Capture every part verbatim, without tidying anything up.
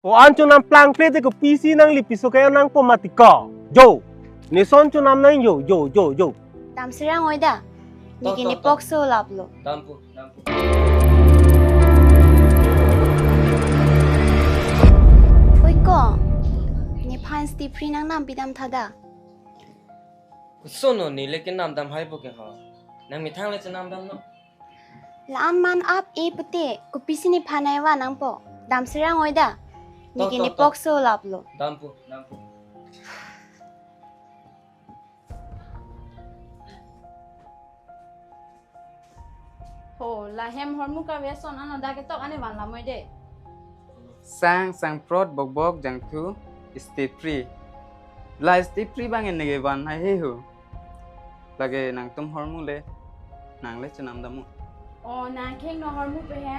O an chonam plangple te kopisi nangli piso ke nangpo mati ko. Jo. Neson chonam nang jo, jo, jo, jo. Damserang oi da. To, niki to, ne to. Pokso laplo. Dampo, dampo. Oi ko. Nephan Stepri nang nampi dam tha da. Koson no neli ke namdam haipo ke ho. Nang methang le chenamdamnon. La-an man ap-e pute, kopisi nephan nangvan nangpo. Damserang oi da. To, niki to, ne to. Pokso laplo. Dampo, dampo. Ho, la hem hormu kave son ano dak ketok ane van lamoi de. Sang, sangprot, bokbok, jangthu, Stepri. La Stepri bang ene ke van hai he ho. Lake nangtum hormu le, nang le chenamdamnon. O, nang kheng no hormu pe he.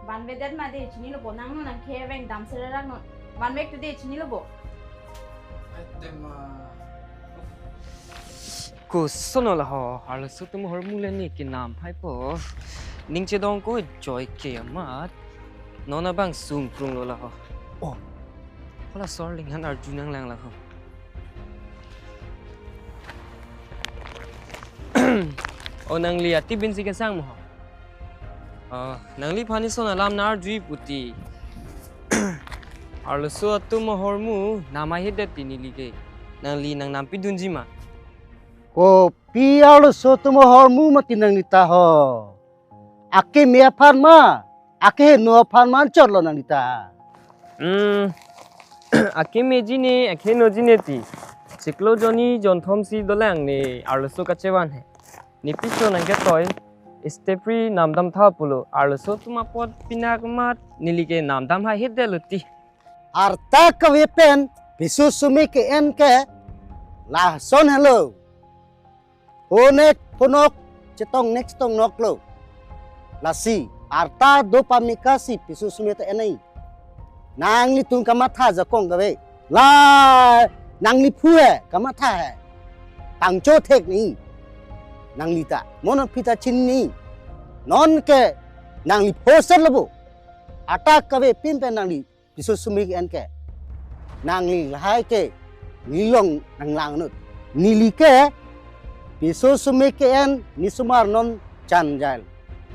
Van vedet ma de, chinilo bo nang no nang khe veng damserang non. Van vek tu de, chinilo bo. Aitema. Koson no la ho, arloso atum ahormu le ne kenam haipo. Ning chedong ko joy ke amat. Non abang sungkrung lo la ho. Oh. Hala sor ling han arju nanglang la ho. O nangli ati bin si kesang mo ho. Ah, nangliphan ison alam nang arju pute. Arloso atum ahormu namhai hedet ti neli ke. Nangli nang nampi dunji ma. Kopi arloso atum ahormu mati nangli ta ho. Akeme aphan ma, akeheno aphan ma anchot lo nangli ta. Hmm. Akeme ji ne, akeheno ji ne ti. Chiklo jonni jonthom si dolang ne arloso kachevan he. Ne piso nang ketoi, Stepri namdam tha pulo, arloso atum apot pinak mat, neli ke namdam haihedet lo ti. Arta kave pen, piso sumi ke-en ke, lason helo. Honek honok, chetong nek chetong nok lo. Lasi, arta do pamika si piso sumi ta enai. Nanglitum kamatha ajakong kave. La, nangliphu he, kamatha he. Pangcho thek ni. Nangli ta, mo non phi ta chinine. Non ke, nanglipho ser lo bo. Arta kave pin pen nangli piso sumi ke-en ke. Nangli lahai ke, nelilong nanglang nut. Neli ke, piso sumi ke-en, ne osomar non chan jail.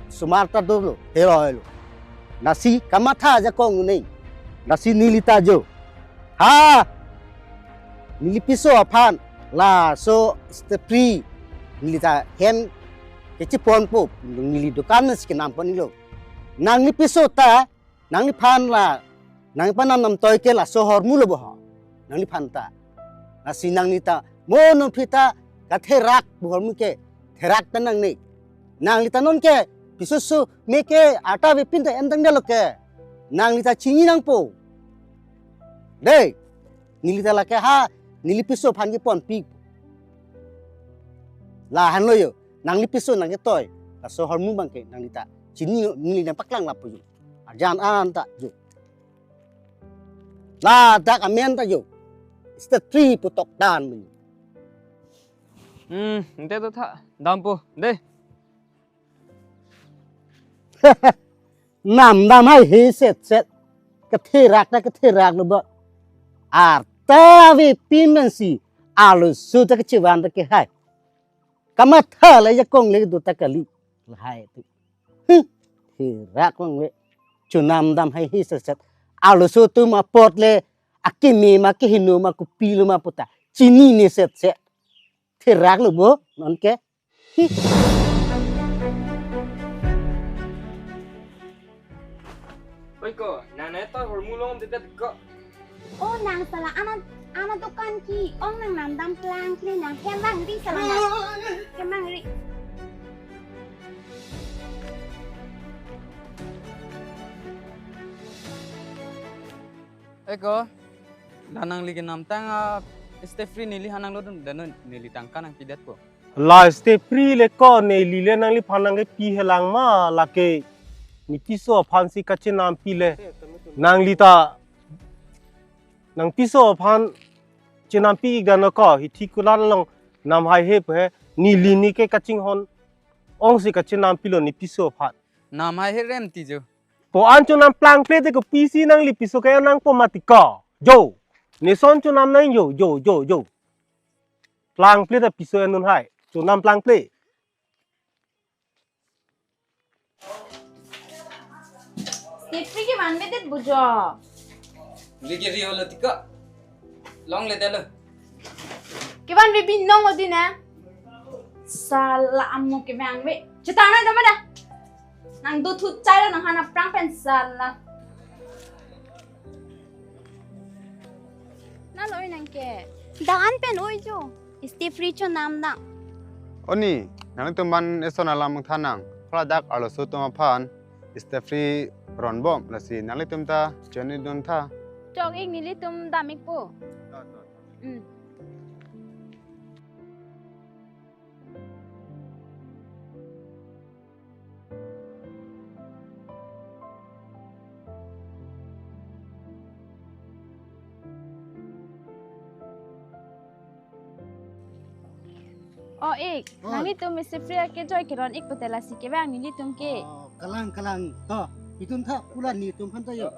Osomar ta dolo, heroi lo. Lasi kamatha ajakong ne. Lasi neli ta jo. Ha! Neli piso aphan, laso Stepri, neli ta hem kecheponpo, neli dukan si kenam pon-ilo. Nangli piso ta, nangliphan la, nangphan namnam toi ke laso ahormu lo bo ho. Nangliphan ta. Lasi nangli ta, mo non phi ta, katherak bo ahormu ke, therak ta nangne. Nangli ta non ke, piso sumi ke, arta ave pin ta endang dalo ke. Nangli ta chini nangpo. Dei, neli ta lake ha, neli piso aphan keponpi. La han lo jo, nangli piso nang ketoi, laso ahormu bang ke, nangli ta. Chini neli nang paklang lapu jo. Arjan an ta jo. Ladak amen ta jo. Stepri pu tok dan mo. Hmm, ante to tha, dampo, dei. Namdam haihe set set. Katherak ta katherak lo ba. Arta ave pin pen si. Arloso ta kechevan ta ke hai. Kamatha le ajakong le do ta kali. Lahai tu. Huh. Therak lang ve. Chonamdam haihe set set. Arloso atum apot le akeme ma keheno ma kopi lo ma pu ta. Chinine set set. Therak lo bo, non ke. Hi. Oi ko, nang nai to hormu longdedet ko. O nang sala ana, ana dukan ke-ong nang namdam plangple nang hem vangri sala nang. Hem vangri. Oi ko, la nangli kenamtang a Stepri neliphan nanglo dun, dan neli tangka nangpidetpo. La Stepri le ko neli le nangliphan nangkepi helang ma lake ne piso aphan si kachenampi le. Nangli ta nang piso aphan chenampi ik dan ko hithi kulan long nam haihe pu he neli ne ke kachinghon ong si kachenampilo ne piso aphan. Nam haihe rem ti jo. Po-an chonam plangple te kopisi nangli piso ke nangpo mati ko. Jo. Neson chonam nang jo, jo, jo, jo. Plangple ta piso en un hai. Chonam plangple. Stefri kevan bedet bujo. Lagi rio lo tika. Longle detlo. Kevan be binong lo dine. Sala amo kevang be. Chetang na dama da. Nangdothu chai lo nanghan aphrang pen sala. Nalo oi nangke. Dak an pen oi jo. Stefri chonam dang. Oni, nanglitum ban eson alam thanang. Hala dak arloso atum aphan Stefri ronbom, lasi nanglitum ta chonidun tha. Chok-ik, nelitum dam-ikpo. Hmm. O-ik, oi. Nanglitum Stefri akejoi keron-ikpo te, lasi kevang nelitum ke. Oh, kalang, kalang. To, pitun tha, pulan nelitum aphan to jo.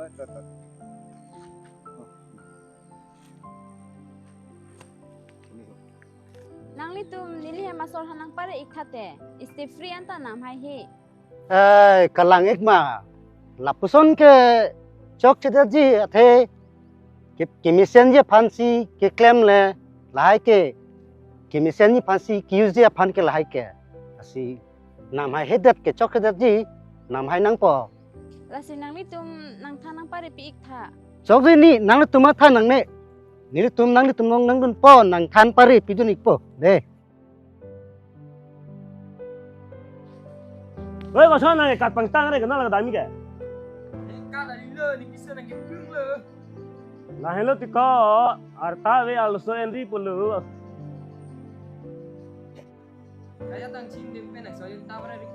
Nanglitum neli hem asor aphan nangpare-ik tha te. Stefri anta nam haihe. Eh, kalang-ik ma. Lapuson ke chokchedetji athe ke, kemesenji aphansi keklemle lahai ke. Kemesenji aphansi ke-useji aphan ke lahai ke. Lasi nam haihedet ke chokchedetji, nam hai nangpo. Lasi nanglitum nangthan nangparepi-ik tha. Chokji ni, nanglitum athan nangne. Nelitum nanglitum along nangdunpo, nangthan parepidun-ikpo. De. Oi, koson nang kat pangtang re, kenal ka dami ke? Kat alilo, ni kisa nang kipung lo. Lahelo tiko, arta ave arloso enri pulo. Kaya tang chim dem pen nang soyun tabra ri.